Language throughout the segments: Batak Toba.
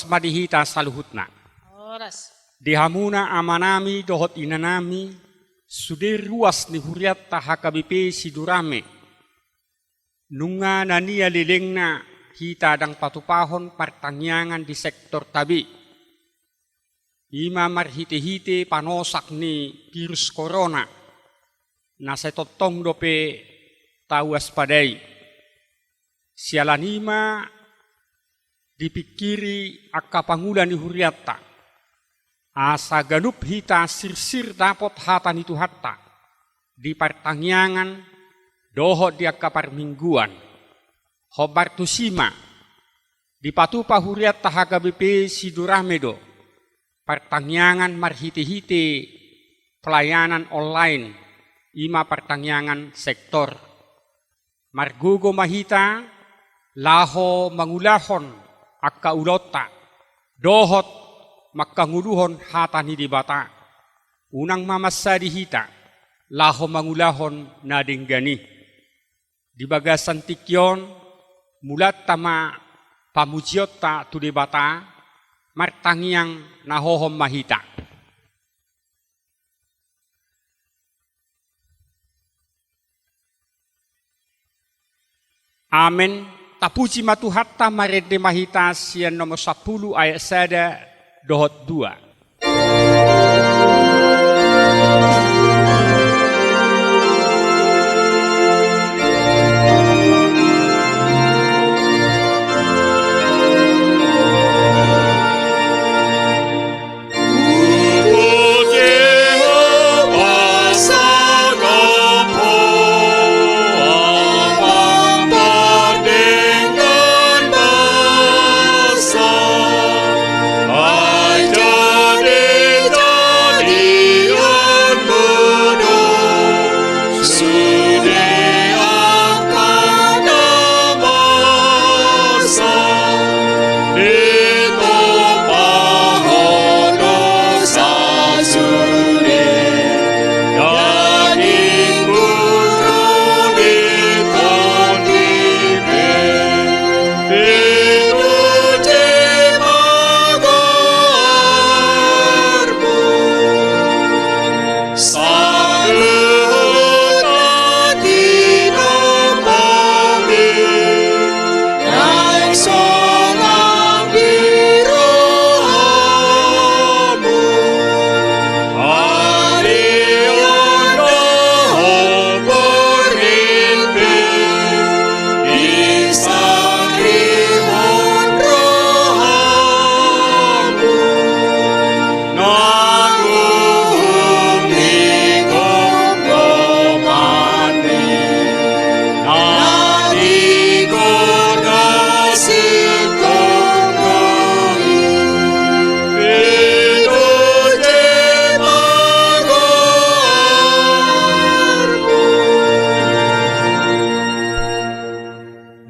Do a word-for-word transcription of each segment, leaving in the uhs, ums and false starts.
ma di hita saluhutna. Horas. Di hamuna amanami dohot inanami, sude ruas ni hurianta H K B P Sidorame, nunga na nialelengna hita ndang patupahon partangiangan di sektorta be. I ma marhitehite panosak ni virus korona, na sai tongtong dope tawaspadai. Siala ni i ma dipingkiri angka pangula ni hurianta, asa ganup hita sirsir dapot hata ni Tuhanta di partangiangan dohot di angka parmingguan. Hombar tusi ma, dipatupa hurianta H K B P Sidorame do partangiangan marhitehite pelayanan online, i ma partangiangan sektor. Margogo ma hita laho mangulahon angka ulaonta dohot mangkangoluhon hata ni Debata. Unang ma mansadi hita laho mangulahon na denggan i. Di bagasan tingki on, mulanta ma pamujionta tu Debata, martangiang na hohom ma hita. Amen. Tapuji ma Tuhanta, marende ma hita sian nomor sampulu ayat sada dohot dua.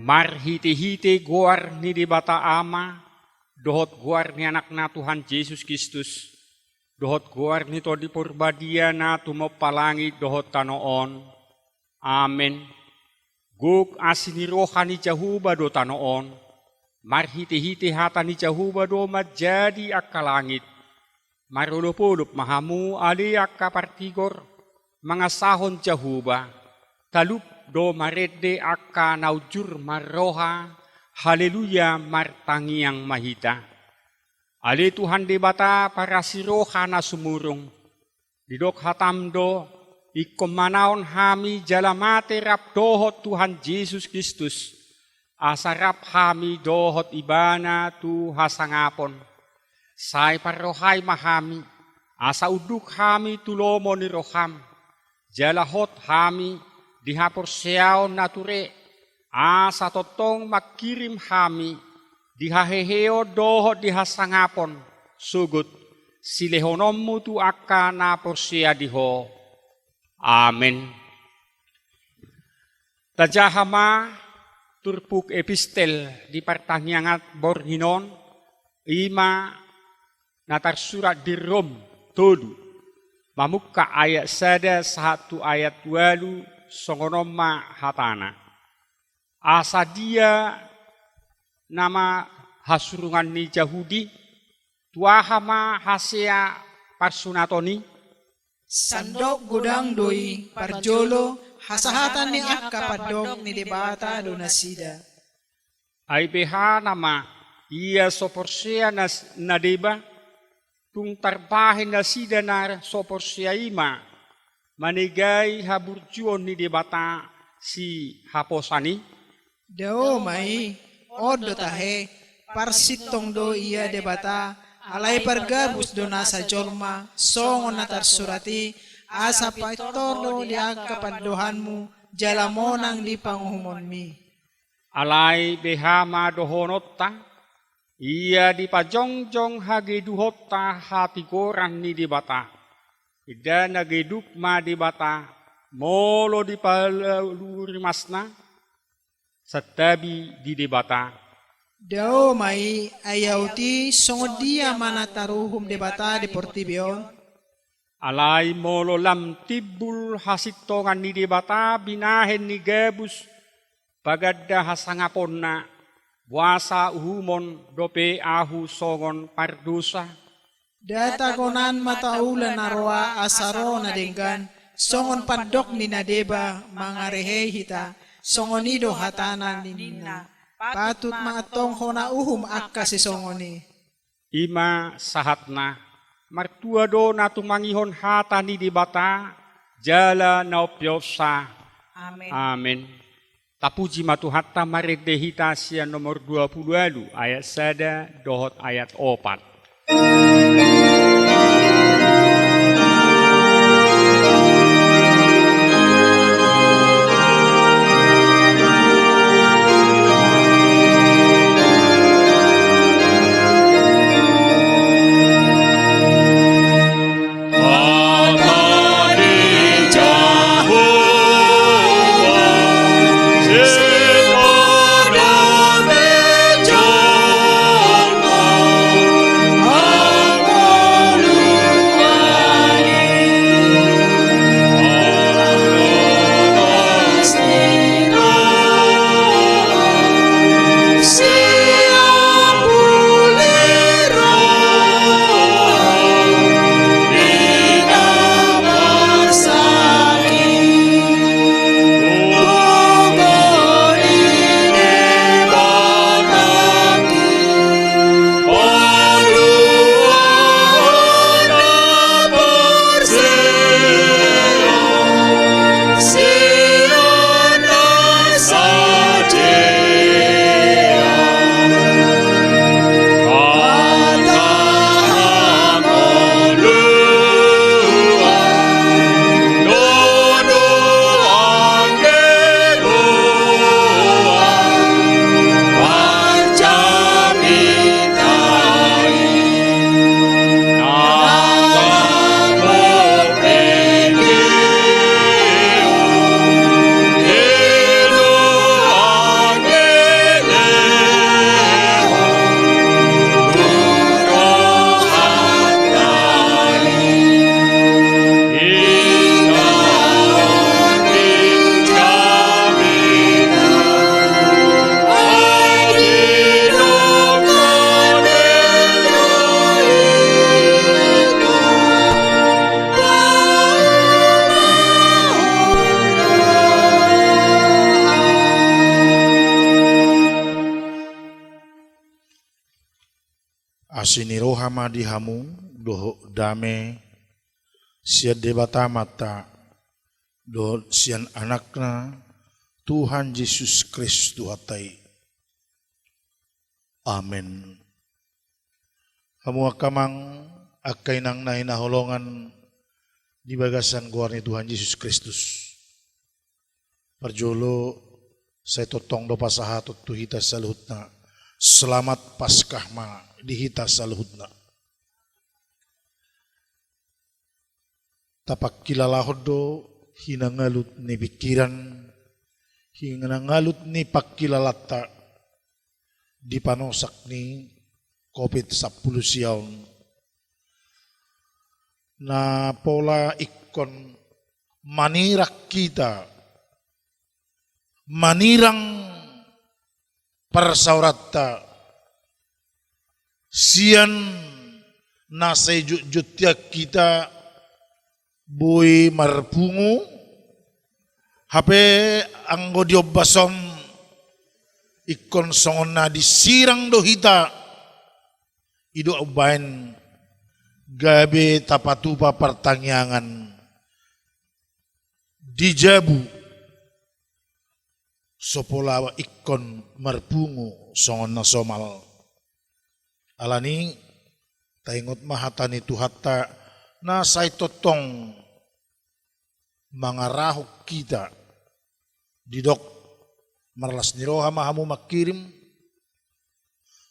Marhitehite goar ni Debata Ama, dohot goar ni Anakna Tuhan Jesus Kristus, dohot goar ni Tondi Porbadia na tumompa langit dohot tano on. Amen. Gok asi ni roha ni Jahowa do tano on, marhitehite hata ni Jahowa do manjadi angka langit. Marolopolop ma hamu ale angka partigor, mangasahon Jahowa, talup do marende angka na unjur marroha. Haleluya, martangiang ma hita. Ale Tuhan Debata parasi roha na sumurung, didok hatam do, ingkon manaon hami jala mate rap dohot Tuhan Jesus Kristus, asa rap hami dohot Ibana tu hasangapon. Sai parrohai ma hami, asa unduk hami tu lomo ni roham, jala hot hami di haporseaon na ture, asa tongtong mangkirim hami di haheheon dohot di hasangapon, sogot silehononmu tu angka na porsea di Ho. Amen. Tajaha ma turpuk epistel di partangiangan borngin on, i ma na tarsurat di Rom tolu, mamungka ayat sada sahat tu ayat ualu. Songon on ma hatana. Asa dia nama hasurungan ni Jahudi? Tu aha ma hasea parsunaton i? Sandok godang do i, parjolo hasahatan ni angka pandok ni Debata do nasida. Ai beha nama ia so porsea nas-, na deba, tung tarbahen nasida na so porsea i ma manegai haburjuon ni Debata sihaposan i? Dao ma i, on do tahe, parsintong do ia Debata, alai pargabus do nasa jolma, songon na tarsurat i, asa pintor do di angka pandohanmu, jala monang di panguhumonmi. Alai beha ma dohononta, ia dipajongjong hageduhonta hatigoran ni Debata. Enda na geduk ma Debata, molo dipalului rimasna, santabi di Debata. Dao ma i, ai aut i, songon dia ma na taruhum Debata di portibi on? Alai molo lam timbul hasintongan ni Debata binahen ni gabus paganda hasangaponna, boasa uhumon dope ahu songon pardosa? Nda tagonan ma taula na roa asa ro na denggan, songon pandok ni na deba mangarehei hita, songon i do hatana ninna. Patut ma antong hona uhum angka sisongon i. I ma sahatna, martua do na tumangihon hata ni Debata, jala na umpeopsa. Amen. Amen. Tapuji ma Tuhanta, marende hita sian nomor dua pulu ualu, ayat sada dohot ayat opat. Asi ni roha ma di hamu dohot dame sian Debata Amanta dohot sian Anakna Tuhan Jesus Kristus Tuhanta i. Amen. Hamu angka amang, angka inang na hinaholongan di bagasan goar ni Tuhan Jesus Kristus. Parjolo, sai tongtong do pasahaton tu hita saluhutna. Selamat Paskah ma di hita saluhutna. Tapangkilalahon do hinangalut ni pingkiran, hinangalut ni pangkilalanta di panosak ni covid sampulu sia on. Na pola ingkon manirang hita, manirang parsaoranta, Sian na sai jotjot hita boi marpungu, hape anggo diombas on ingkon songon na disirang do hita, i do umbaen gabe tapatupa partangiangan di jabu, so pola ingkon marpungu songon na somal. Alani, taingot ma hata ni Tuhanta na sai tongtong mangarahon hita, didok: Marlas ni roha ma hamu mangkirim,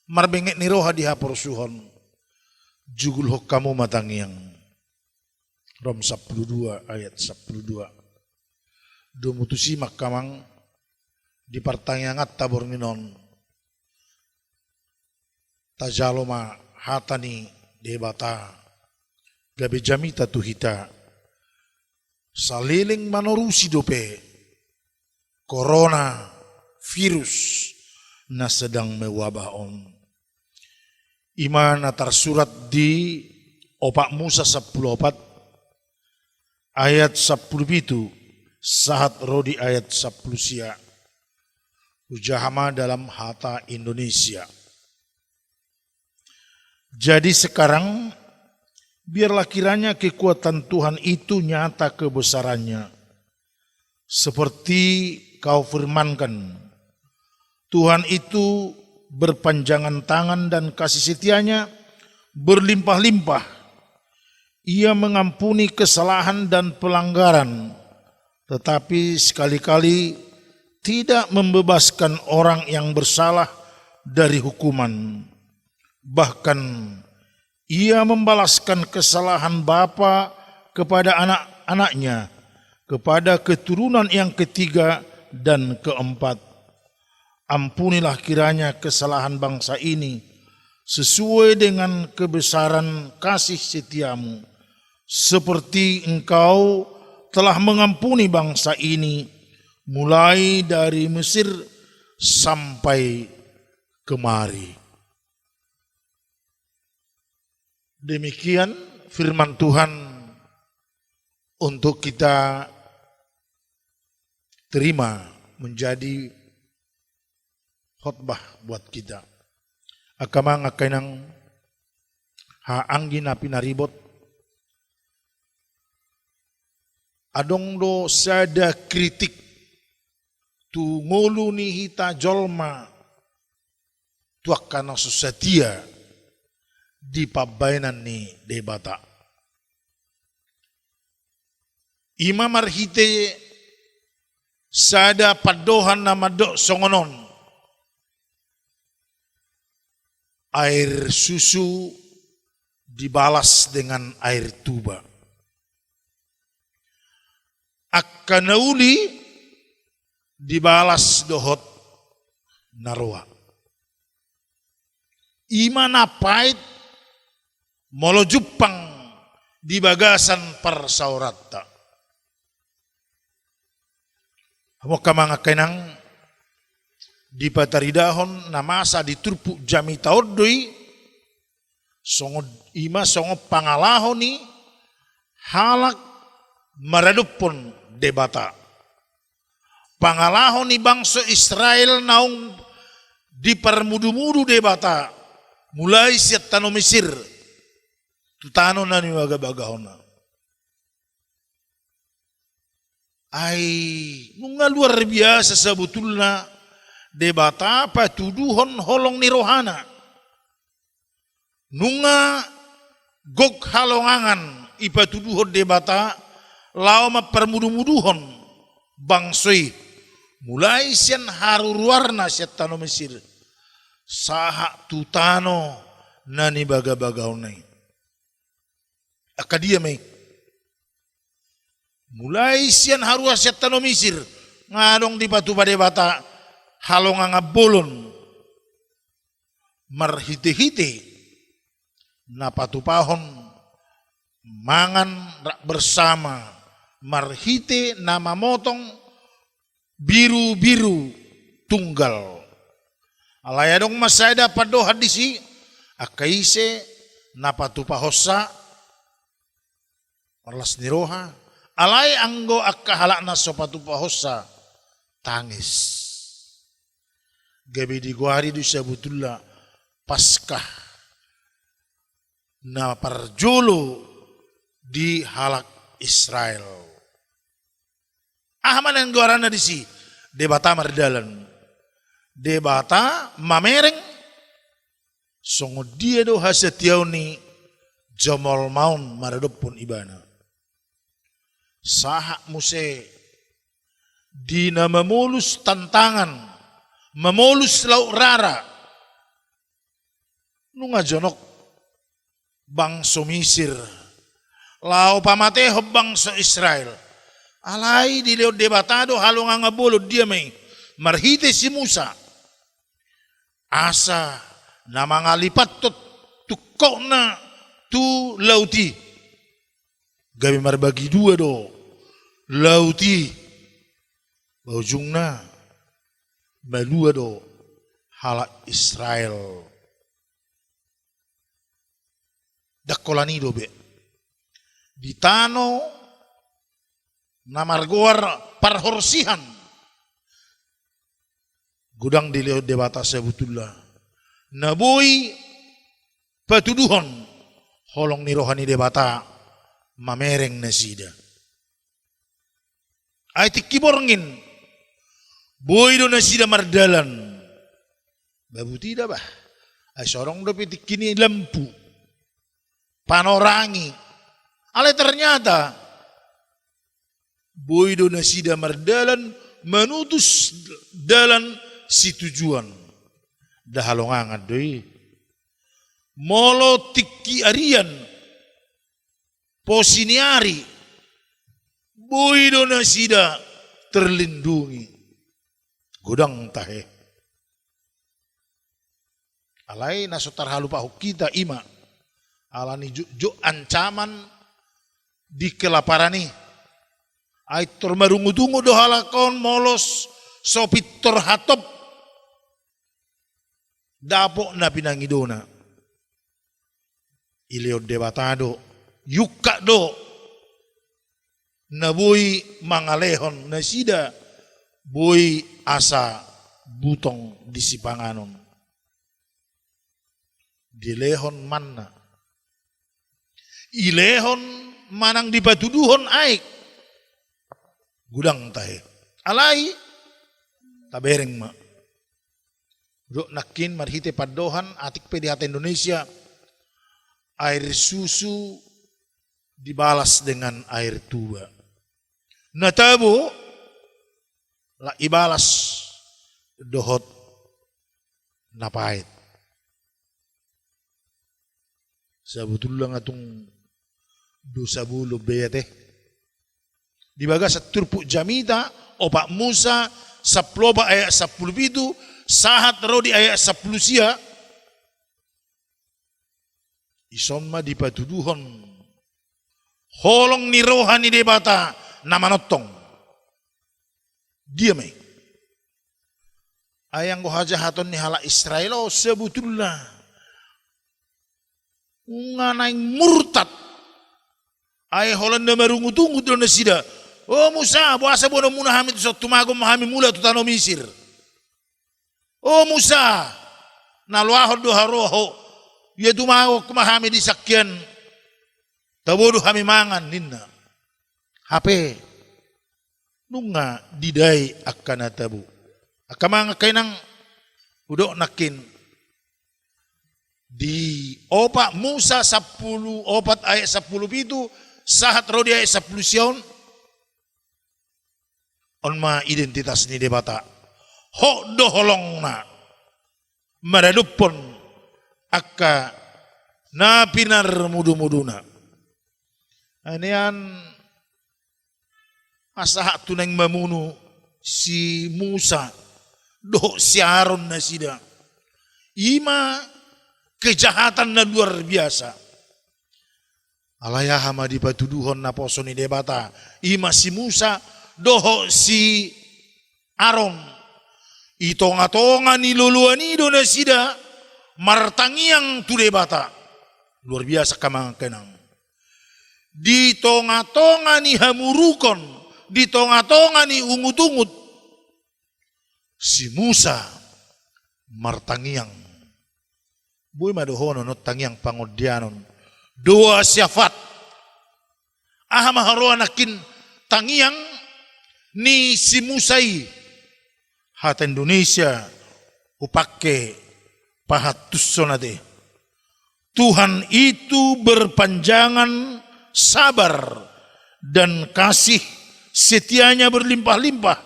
marbenget ni roha di haporsuhon, jugulhon hamu ma tangiang. Rom sampulu dua ayat sampulu dua. Domu tusi ma angka amang, di partangianganta borngin on, tajalo ma hata ni Debata gabe jamita tu hita, saleleng manorusi dope corona virus na sedang mewabah on. I ma na tarsurat di Opat Musa sampulu opat ayat sampulu pitu sahat ro di ayat sampulu sia. Hujaha ma dalam hata Indonesia. Jadi sekarang, biarlah kiranya kekuatan Tuhan itu nyata kebesarannya, seperti kau firmankan. Tuhan itu berpanjangan tangan dan kasih setianya berlimpah-limpah. Ia mengampuni kesalahan dan pelanggaran, tetapi sekali-kali tidak membebaskan orang yang bersalah dari hukuman. Bahkan, Ia membalaskan kesalahan bapa kepada anak-anaknya, kepada keturunan yang ketiga dan keempat. Ampunilah kiranya kesalahan bangsa ini, sesuai dengan kebesaran kasih setiamu, seperti Engkau telah mengampuni bangsa ini, mulai dari Mesir sampai kemari. Demikian firman Tuhan untuk kita terima menjadi khotbah buat kita. Angka amang, angka inang, haha anggi na pinaribot, adong do sada kritik tu ngolu ni hita jolma tu angka na so satia di pambahenan ni Debata. I ma marhite sada pandohan na mandok songon on: Air susu dibalas dengan air tuba. Angka na uli dibalas dohot na roa. I ma na pait molo jumpang di bagasan parsaoranta. Hamu angka amang, angka inang, dipataridahon na masa di turpuk jamita on do i, songon i ma songon pangalaho ni halak maradophon Debata. Pangalaho ni bangso Israel naung diparmudumudu Debata mulai sian tano Mesir tu tano na nibagabagahonna. Ai nunga luar biasa sabotulna Debata patuduhon holong ni rohana. Nunga gok halongangan dipatuduhon Debata laho mamparmudumuduhon bangso i, mulai sian haruruarna sian tano Mesir sahat tu tano na nibagabagahonna i. Angka dia ma i? Mulai sian haruar sian tano Mesir, nga adong dipatupa Debata halongangan bolon, marhitehite na patupahon mangan rap bersama, marhite na mamotong birubiru tunggal. Alai adong ma sada pandohan disi, Angka ise na patupahonsa, marlas ni roha, alai anggo angka halak na so patupahonsa, tangis. Gabe digoari do sabotulna Paskah na parjolo di halak Israel. Aha ma na goaranna disi? Debata mardalan. Debata mamereng, songon dia do hasatiaon ni jolma on maradophon ibana. Sahat muse di na mamolus tantangan, mamolus laut rara. Nunga jonok bangso Misir laho pamatehon bangso Israel. Alai dilehon Debata do halongangan bolon, dia ma i? Marhite si Musa. Asa na mangalipathon tungkotna tu laut i. Gabe marbagi dua do laut i. Ujungna malua do halak Israel. Ndang holan i dope. Di tano na margoar parhorsihan, godang dilehon Debata sabotulna na boi patuduhon holong ni roha ni Debata mamereng nasida. Ai tingki borngin boi do nasida mardalan. Babut ida bah. Ai so adong dope tingki ni lampu, panorangi. Alai ternyata boi do nasida mardalan manutus dalan situjuan. Nda halongangan do i. Molo tingki arian, posi ni ari, boi do nasida terlindungi. Godang tahe. Alai na so tarhalupahon hita i ma, ala ni jotjot ancaman di kelaparan i. Ai tor marungutungut do halak on molo so pintor hatop dapot na pinangidona. Dilehon Debata do, iungkap do na boi mangalehon nasida, boi asa butong di sipanganon. Dilehon manna. Dilehon manang dipatuduhon aek. Godang tahe. Alai tabereng ma. Didok nangkin marhite pandohan, atik pe di hata Indonesia, air susu dibalas dengan air tuba. Na tabo, la ibalas dohot na paet. Sabotulna nga tung dosa bolon be i ate. Di bagasan turpuk jamita, opat Musa, sampulu opat ayat sampulu pitu, sahat ro di ayat sampulu sia. Dison ma dipatuduhon holong ni roha ni Debata na manongtong. Dia ma i? Ai anggo hajahaton ni halak Israel on sabotulna nunga naeng murtad. Ai holan na marungutungut do nasida. O Musa, boasa boanonmuna hami tuson, tumagon ma hami mulak tu tano Misir. O Musa, na loahon do haroa ho, ia tumagon ma hami di sian hian, tabo do hami mangan, ninna. Hape nunga didai angka na tabo. Angka amang, angka inang, hudok nangkin. Di opat Musa sampulu opat ayat sampulu pitu, sahat ro di ayat sampulu sia on. On ma identitas ni Debata. Hot do holongna maradophon angka na pinarmudumuduna. Ai nian, asa sahat tu naeng mamunu si Musa dohot si Aron nasida. I ma kejahatan na luar biasa. Alai aha ma dipatuduhon naposo ni Debata? I ma si Musa dohot si Aron. Di tongatonga ni loloan i do nasida martangiang tu Debata. Luar biasa, angka amang, angka inang. Di tonga-tonga ni hamurukon, di tonga-tonga ni ungut-ungut, si Musa martangiang. Boi ma dohonon on tangiang pangondianon. Doa syafaat. Aha ma haroa nangkin tangiang ni si Musa i? Hata Indonesia hupangke pahantushon ate. Tuhan itu berpanjangan sabar dan kasih setianya berlimpah-limpah.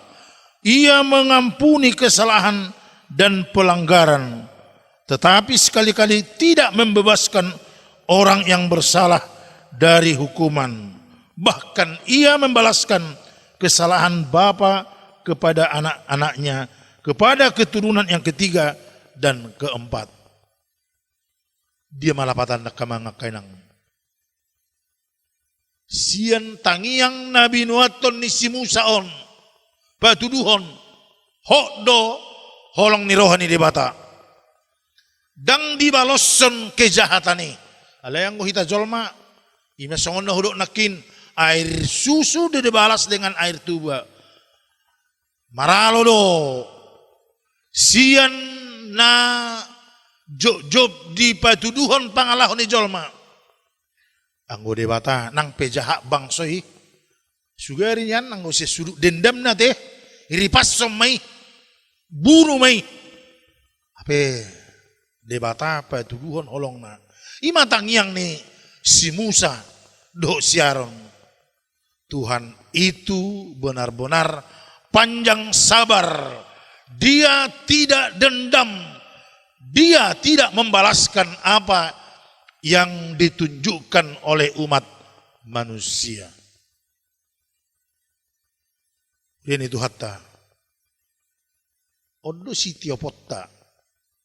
Ia mengampuni kesalahan dan pelanggaran, tetapi sekali-kali tidak membebaskan orang yang bersalah dari hukuman. Bahkan ia membalaskan kesalahan bapa kepada anak-anaknya, kepada keturunan yang ketiga dan keempat. Dia ma lapatanna, angka amang, angka inang. Sian tangiang na binuathon ni si Musa on, patuduhon, hot do holong ni roha ni Debata. Ndang dibaloshon kejahatan i. Alai anggo hita jolma, i ma songon na hudok nangkin, air susu do dibalas dengan air tuba. Maralo do sian na jobjob dipatuduhon pangalaho ni jolma. Anggo Debata nang pe jahat bangso i, sugari nian anggo sian sudut dendamna ate, iripashon ma i, bunu ma i. Hape Debata patuduhon holongna. I ma tangiang ni si Musa dohot si Aron. Tuhan itu benar-benar panjang sabar. Dia tidak dendam. Dia tidak membalaskan apa yang ditunjukkan oleh umat manusia. Dia ni Tuhanta. On do sitioponta,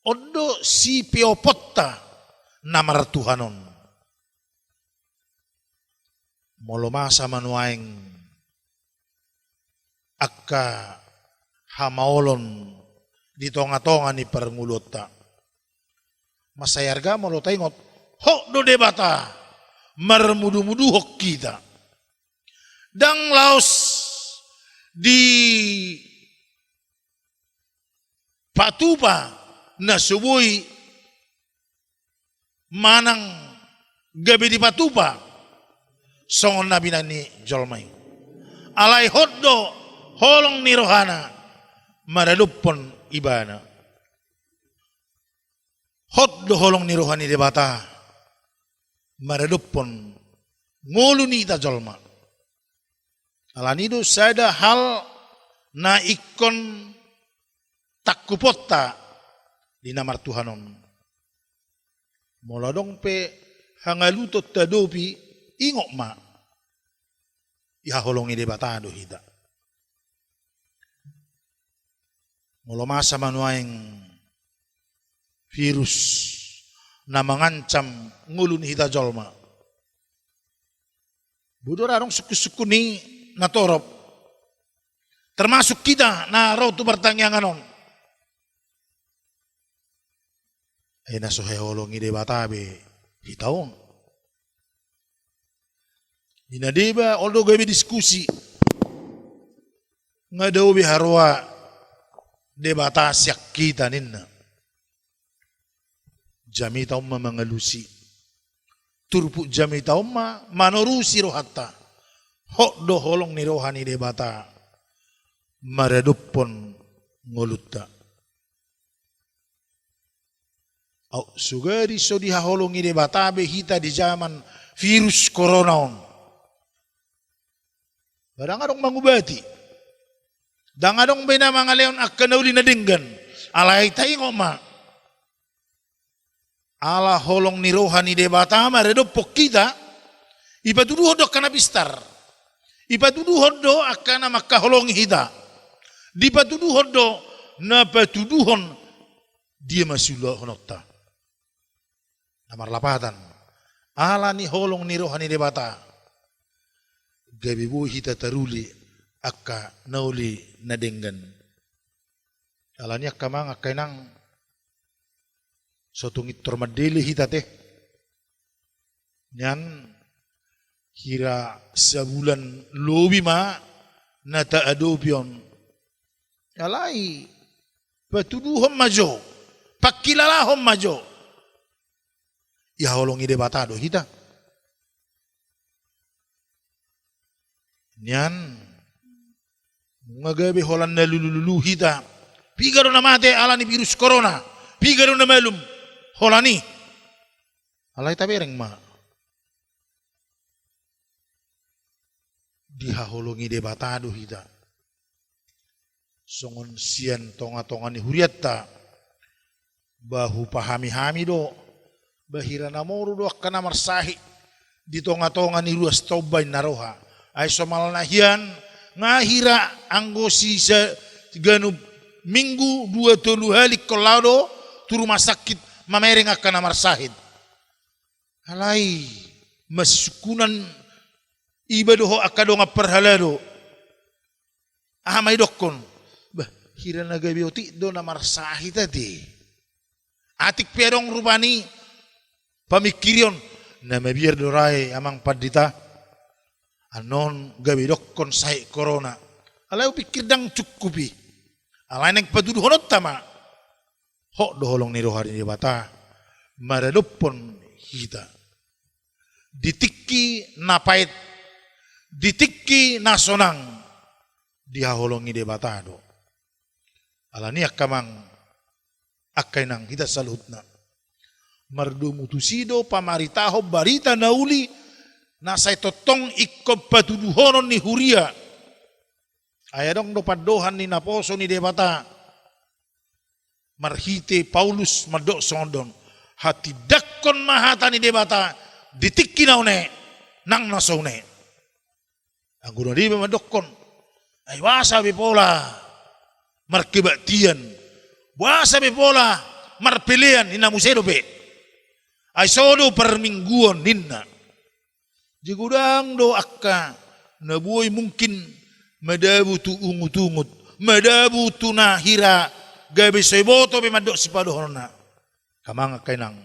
on do sipeoponta na martuhan on. Molo masa ma nuaeng angka hamaolon di tonga-tonga ni parngoluonta, mansai arga molo taingot, hot do Debata marmudu-muduhon hita. Ndang laos dipatupa na so boi manang gabe dipatupa songon na binahen ni jolma i. Alai hot do holong ni rohana maradophon ibana. Hot do holong ni roha ni Debata maradophon ngolu ni hita jolma. Alani do sada hal na ingkon tangkuponta di na martuhan on. Molo adong pe hangaluton tadopi, ingot ma, dihaholongi Debata do hita. Molo masa ma nuaeng virus na mangancam ngolu ni hita jolma, boi do ra adong sungkun-sungkun ni natorop, termasuk hita na ro tu partangiangan on. Ai na so haholongi Debata be hita on. Ninna deba, olo do gabe diskusi. Nga dao be haroa Debata sian hita ninna. Jamita on ma mangalusi. Turpuk jamita on ma manorusi rohanta. Hot do holong ni roha ni Debata maradophon ngolunta. Au, sugari so dihaholongi Debata be hita di jaman virus corona on, ba ndang adong mangubati. Ndang adong be na mangalehon angka na uli na denggan. Alai taingot ma, ala holong ni roha ni Debata maradophon hita, dipatuduhon do angka na pistar. Dipatuduhon do angka na mangkaholongi hita. Dipatuduhon do na patuduhon dia ma siulahononta. Na marlapatan, ala ni holong ni roha ni Debata, gabe boi hita taruli angka na uli na denggan. Alani angka amang, angka inang, So tung pintor mandele hita te. Nian hira sabulan lobi ma na taadopi on. Alai patuduhon ma jo, pangkilalahon ma jo. Dihaholongi Debata do hita. Nian, nunga gabe holan na lulululu hita. Piga do na mate ala ni virus corona? Piga do na malum holan i? Alai tabereng ma, dihaholongi Debata do hita. Songon sian tongatonga ni hurianta, ba hupahami hami do, ba hira na moru do angka na marsahit di tongatonga ni ruas Toba inna roha. Ai somalna hian, nga hira anggo sisa ganup minggu dua tolu hali ingkon laho do tu rumah sakit mamereng angka na marsahit. Alai masisungkunan iba dohot angka dongan parhalado. Aha ma idokkon? Bah, hira na gabe otik do na marsahit ate. Atik pe adong rupani pamingkirion, na mabiar do ra i amang pandita. Annon gabe idokkon sahit corona. Alai hupingkir ndang cukup i. Alai naeng patuduhononta ma. Hot do holong ni roha ni Debata maradophon hita. Di tingki na pait, di tingki na sonang, dihaholongi Debata do. Alani i angka amang, angka inang, hita saluhutna, mardomu tusi do pamaritahon barita na uli na sai tongtong ingkon patuduhonon ni huria. Ai adong do pandohan ni naposo ni Debata marhite Paulus mandok songon on: Hatindangkon ma hata ni Debata di tingki na une nang na so une. Anggo na deba mandokkon, ai boasa be pola markebaktian, boasa be pola marpelean, ninna muse dope. Ai so do parmingguon ninna. Jadi godang do angka na boi mungkin madabu tu ungut-ungut, madabu tu na hira gabe so iboto be mandok sipadohononna. Angka amang, angka inang,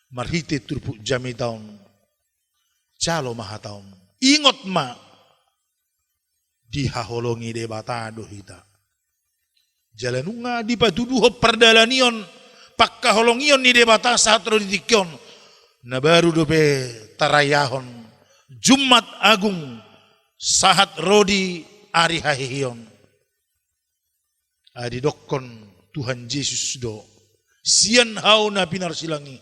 marhite turpuk jamita on, jalo ma hata on. Ingot ma, dihaholongi Debata do hita. Jala nunga dipatuduhon pardalanion, pangkaholongion ni Debata sahat ro di tingki on, na baru dope tarayahon Jumat Agung sahat ro di ari haheheon. Ai didokkon Tuhan Jesus do sian hau na pinarsilang i: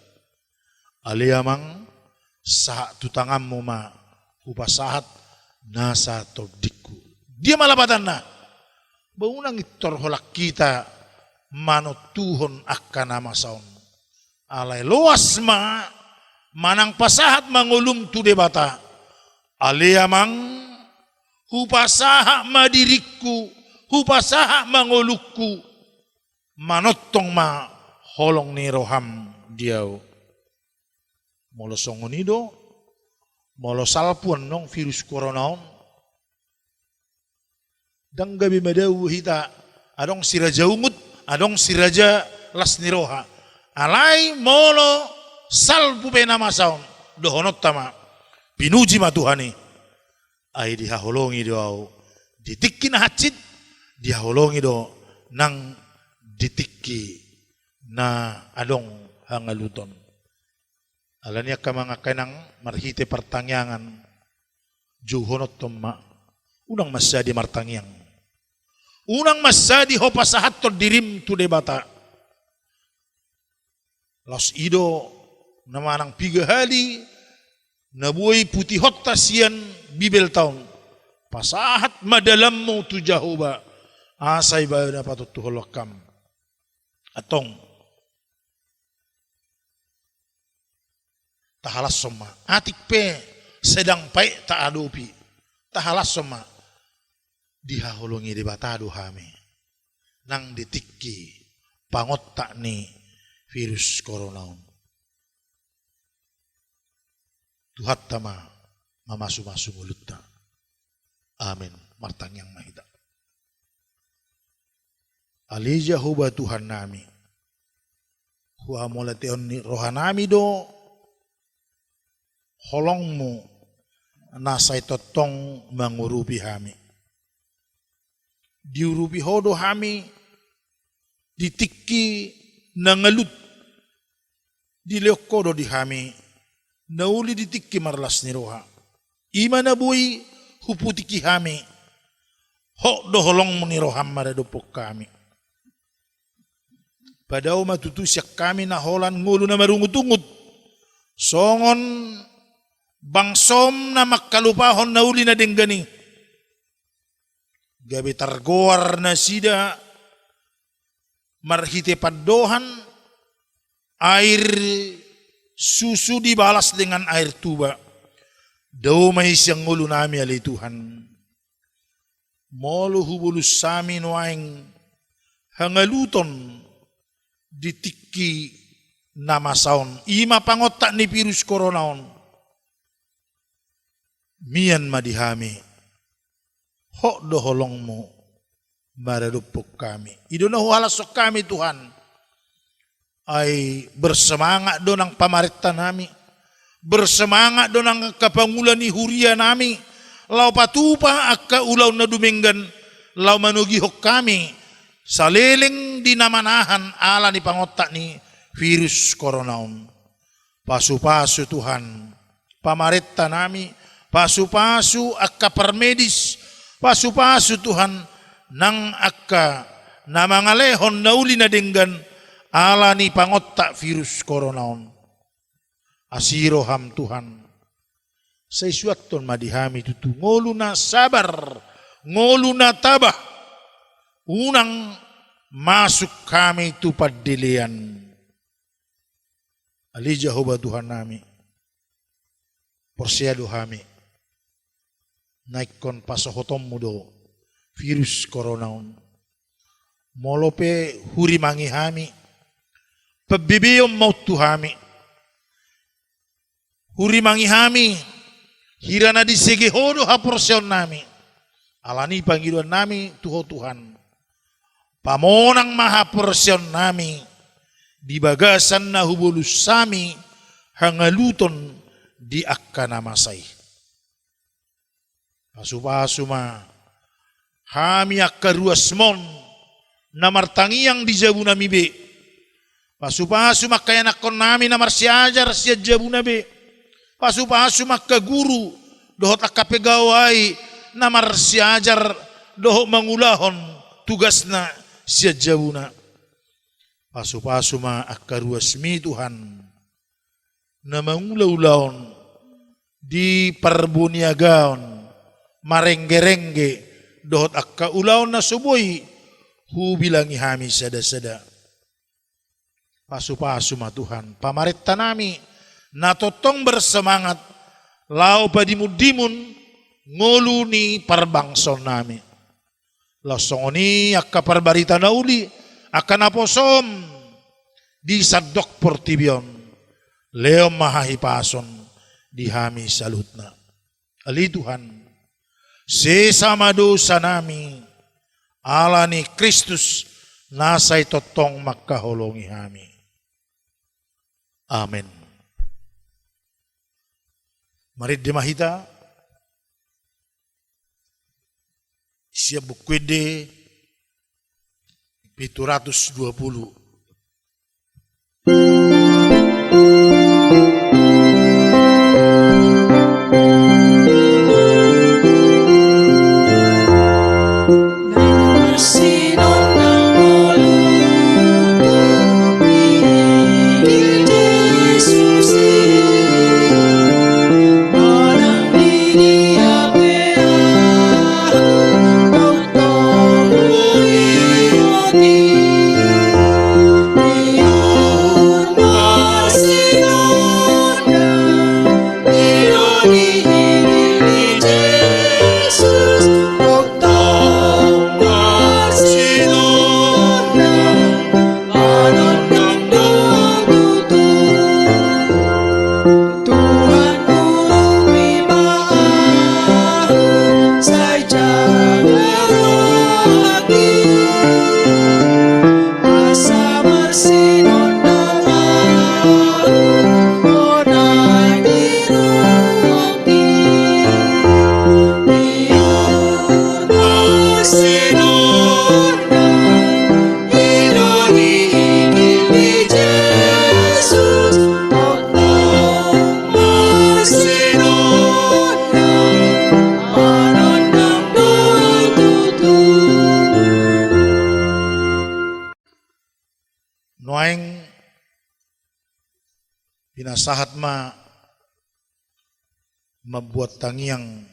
Ale Amang, sahat tu tanganmu ma hupasahat nasa tondingku. Dia ma lapatanna? Ba unang pintor holan hita manontuhon angka na masa on. Alai loas ma manang pasahat ma ngolum tu Debata. Ale Amang, hupasahat ma diringku, hupasahat ma ngolungku, manongtong ma holong ni roham di ahu. Molo songon i do, molo salpu annon virus corona on, ndang gabe madabu hita, adong si raja ungut, adong si raja las ni roha. Alai molo salpu pe na masa on, dohononta ma, pinuji ma Tuhan i. Ai dihaholongi do ahu di tingki na hansit, dihaholongi do nang di tingki na adong hangaluton. Alani i angka amang, angka inang, marhite partangiangan, jouhononton ma, unang mansadi martangiang. Unang mansadi ho pasahathon dirim tu Debata. Laos i do na manang piga hali na boi putihonta sian Bibelta on: Pasahat ma dalanmu tu Jahowa, asa ibana patontuhon langkam. Antong, tahalashon ma. Atik pe sedang pait taadopi, tahalashon ma. Dihaholongi Debata do hami nang di tingki pangontak ni virus corona on. Tuhanta ma mamasumasu ngolunta. Amen. Martangiang ma hita. Ale Jahowa Tuhannami, Hamuliateon ni rohanami do holongmu na sai tongtong mangurupi hami. Diurupi ho do hami di tingki na ngalut, dilehon ho do di hami na uli di tingki marlas ni roha. I ma na boi huputingki hami, hot do holongmu ni roham maradophon hami. Padao ma tutu sian hami na holan ngolu na marungutungut, songon bangsom na mangkalupahon na uli na denggan i. Gabe targoar nasida marhite pandohan, air susu dibalas dengan air tuba. Dao ma i sian ngolunami ale Tuhan. Molo hubolus hami nuaeng hangaluton di tingki na masa on, i ma pangontak ni virus corona on. Mian ma di hami, hot do holongmu maradophon hami. I do na huhalashon hami Tuhan. Ai bersemangat do nang pamarentanami, bersemangat do nang angka pangula ni hurianami, laho patupa angka ulaon na dumenggan, laho manogihon hami saleleng di na manahan ala ni pangontak ni virus corona on. Pasupasu Tuhan pamarentanami, pasupasu angka parmedis, pasupasu Tuhan nang angka na mangalehon na uli na denggan ala ni pangontak virus corona on. Asi roham Tuhan, sai suanhon ma di hami tutu ngolu na sabar, ngolu na tabah, unang masuk hami tu pandelean. Ale Jahowa Tuhannami, porsea do hami na ingkon pasohotonmu do virus corona on. Molo pe hurimangi hami, pambebeon ma on tu hami. Hurimangi hami, hira na disege ho do haporseaonnami. Ala ni pangidoannami tu ho Tuhan, pamonang ma haporseaonnami di bagasan na hubolus hami hangaluton di angka na masa i. Pasupasu ma hami angka ruasmon na martangiang di jabunami be. Pasupasu ma angka ianakkonnami na marsiajar sian jabuna be. Pasupasu ma angka guru dohot angka pegawai na marsiajar dohot mangulahon tugasna sian jabuna. Pasupasu ma angka ruasmi Tuhan na mangula ulaon di parboniagaon, marenggerengge dohot angka ulaon na so boi hubilangi hami sadasada. Pasupasu ma Tuhan pamarentanami na tongtong bersemangat laho padimundimun ngolu ni parbangsonnami. Laos songon i angka parbarita na uli, angka naposom di sandok portibi on, lehon ma hahipason di hami saluhutna. Ale Tuhan, sesa ma dosanami, ala ni Kristus na sai tongtong mangkaholongi hami. Amen. Marende ma hita sian Buku Ende pitu ratus dua puluh. Pinasahat ma mambuat tangiang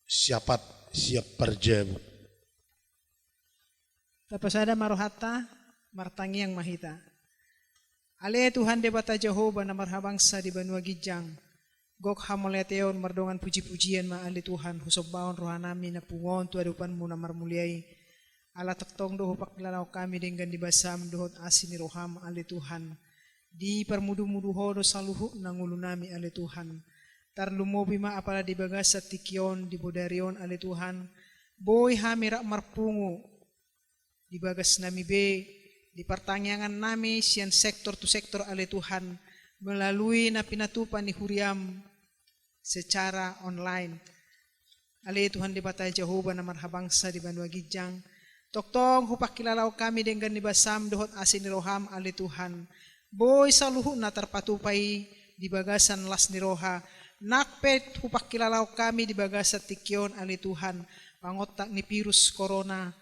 siapat siap parjabu. Tapasada ma rohanta, martangiang ma hita. Ale Tuhan Debata Jahowa na marhabangsa di banua ginjang, gok hamauliateon mardongan puji-pujian ma ale Tuhan, husombahon rohanami na pungu on tu adopanmu na marmulia i. Ala tongtong do hupangkilalahon hami denggan ni basam dohot asi ni roham ale Tuhan. Diparmudu-mudu ho do saluhutna ngolunami ale Tuhan. Tarlumobi ma apala di bagasan tingki on di bodari on ale Tuhan. Boi hami rap marpungu di bagasnami be, di partangiangannami sian sektor tu sektor ale Tuhan, melalui na pinatupa ni huriam secara online. Ale Tuhan Debata Jahowa na marhabangsa di banua ginjang, tongtong hupangkilalahon hami denggan ni basam dohot asi ni roham ale Tuhan. Boi saluhutna tarpatupa i di bagasan las ni roha, nang pe hupangkilalahon hami di bagasan tingki on ale Tuhan, pangontak ni virus corona,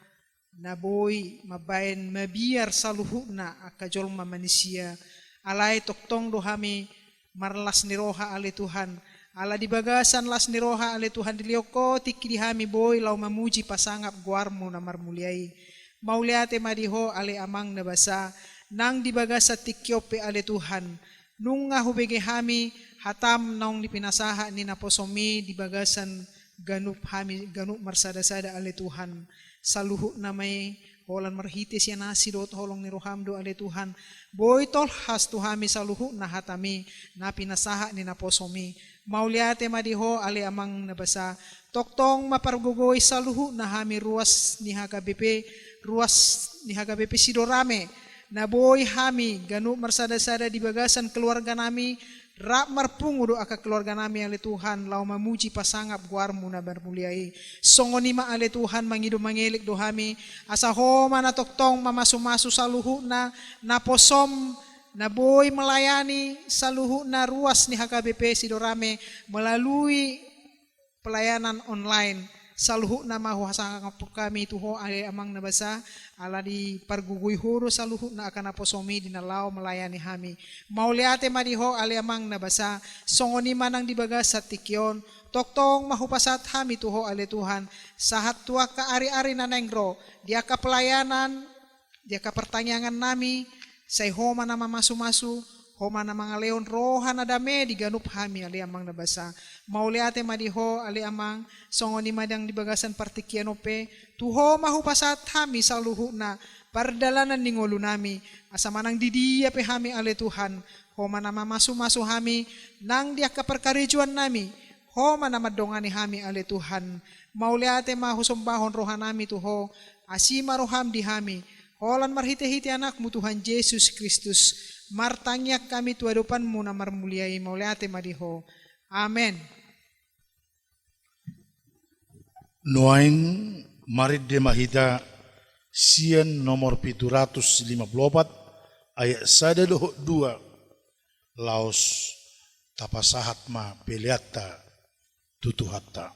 na boi mambaen mabiar saluhutna angka jolma manisia. Alai tongtong do hami marlas ni roha ale Tuhan. Ala di bagasan las ni roha ale Tuhan dilehon ho tingki di hami boi laho mamuji pasangap goarmu na marmulia i. Mauliate ma di ho ale Amang na basa, nang di bagasan tingki on pe ale Tuhan. Nunga hubege hami hatam naung di pinasahat ni naposom i di bagasan ganup hami, ganup marsada-sada ale Tuhan. Saluhutna ma i, holan marhite sian asi dohot holong ni roham do ale Tuhan. Boi tolhas tu hami saluhutna hatam i, na pinasahat ni naposom i. Mauliate ma di ho ale Amang na basa. Tongtong ma pargogoi saluhutna hami ruas ni H K B P, ruas ni H K B P Sidorame. Na boi hami ganup marsada-sada di bagasan keluarganami, rap marpungu do angka keluarganami ale Tuhan, laho mamuji pasangap goarmu na marmulia i. Songon i ma ale Tuhan mangido mangelek do hami, asa ho ma na tongtong mamasu-masu saluhutna, naposom, na boi melayani saluhutna ruas ni H K B P Sidorame melalui pelayanan online. Saluhutna ma hupasahat hami tu ho ale Amang na basa, ala dipargogoi ho do saluhutna angka naposom i di na laho melayani hami. Mauliate ma di ho ale Amang na basa, songon i ma nang di bagasan tingki on, tongtong ma hupasahat hami tu ho ale Tuhan, sahat tu angka ari-ari na naeng ro, di angka pelayanan, di angka partangiangannami, sai ho ma na mamasu-masu, ho ma na mangalehon roha na dame di ganup hami ale Amang na basa. Mauliate ma di ho ale Amang, songon i ma nang di bagasan partingkian on pe, tu ho ma hupasahat hami saluhutna pardalanan ni ngolunami, asa manang di dia pe hami ale Tuhan, ho ma na mamasu-masu hami, nang di angka parkarejoannami, ho ma na mandongani hami ale Tuhan. Mauliate ma husombahon rohanami tu ho, asi ma roham di hami, holan marhite-hite Anakmu Tuhan Jesus Kristus, martangiang hami tu adopanmu na marmulia i. Mauliate ma di ho. Amen. Nuaeng marende ma hita sian nomor pitu ratus lima pulu opat, ayat sada dohot dua, laos tapasahat ma peleanta tu Tuhanta.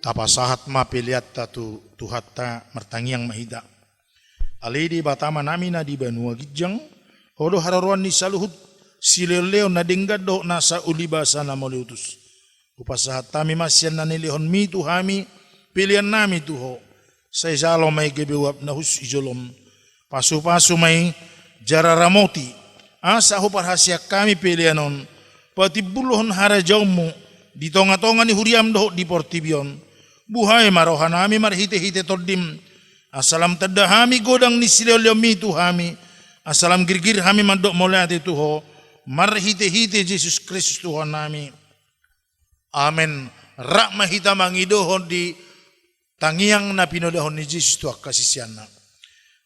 Tapasahat ma peleanta tu Tuhanta, martangiang ma hita. Ale Debata Amanami na di banua ginjang, Ho do haroroan ni saluhut silehonlehon na denggan dohot nasa ulibasa na mauliutus. Hupasahat hami ma sian na nilehonMi tu hami peleannami tu Ho. Sai jalo ma i gabe uap na hus di jolom. Pasupasu ma i jala ramoti, asa huparhaseang hami pelean on patimbulhon harajaonMu di tongatonga ni huriaM dohot di portibi on. Buhai ma rohanami marhitehite TondiM, asa lam tanda hami godang ni silehonlehonMi tu hami, asa lam girgir hami mandok mauliate tu Ho marhitehite Jesus Kristus Tuhannami. Amen. Rap ma hita mangidohon di tangiang na pinodahon ni Jesus tu angka siseanna.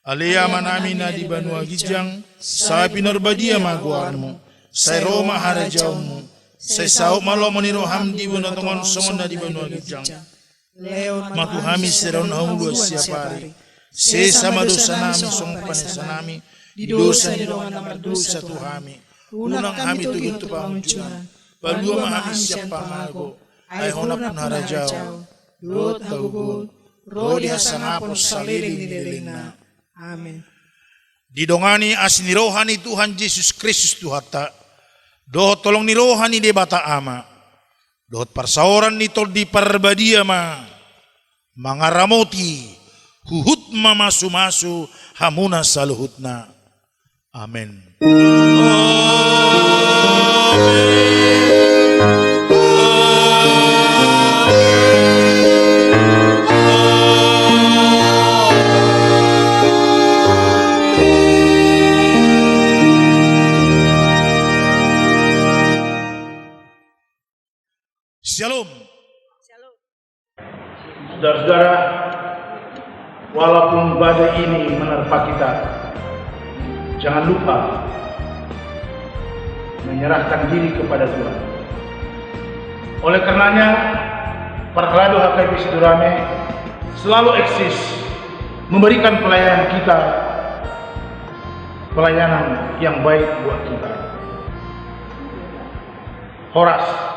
Ale Amanami na di banua ginjang, sai pinarbadia ma goarMu, sai ro ma harajaonMu, sai saut ma lomo ni rohaM di banua tonga on songon na di banua ginjang. Lehon ma tu hami sadari on hangoluan siapari. Sesa ma dosanami songon panesanami di dosa ni dongan na mardosa tu hami. Unang hami togihon tu pangunjunan, palua ma hami sian pangago. Ai Ho nampuna harajaon dohot hagogoon ro di hasangapon saleleng ni lelengna. Amen. Didongani asi ni roha ni Tuhan Jesus Kristus Tuhanta, dohot holong ni roha ni Debata Ama, dohot parsaoran ni Tondi Parbadia ma mangaramoti, huhut mamasumasu hamuna saluhutna. Amen. Shalom. Saudara-saudara, walaupun badai ini menerpa kita, jangan lupa menyerahkan diri kepada Tuhan. Oleh karenanya, Parhalado H K B I Sidorame selalu eksis memberikan pelayanan kita, pelayanan yang baik buat kita. Horas.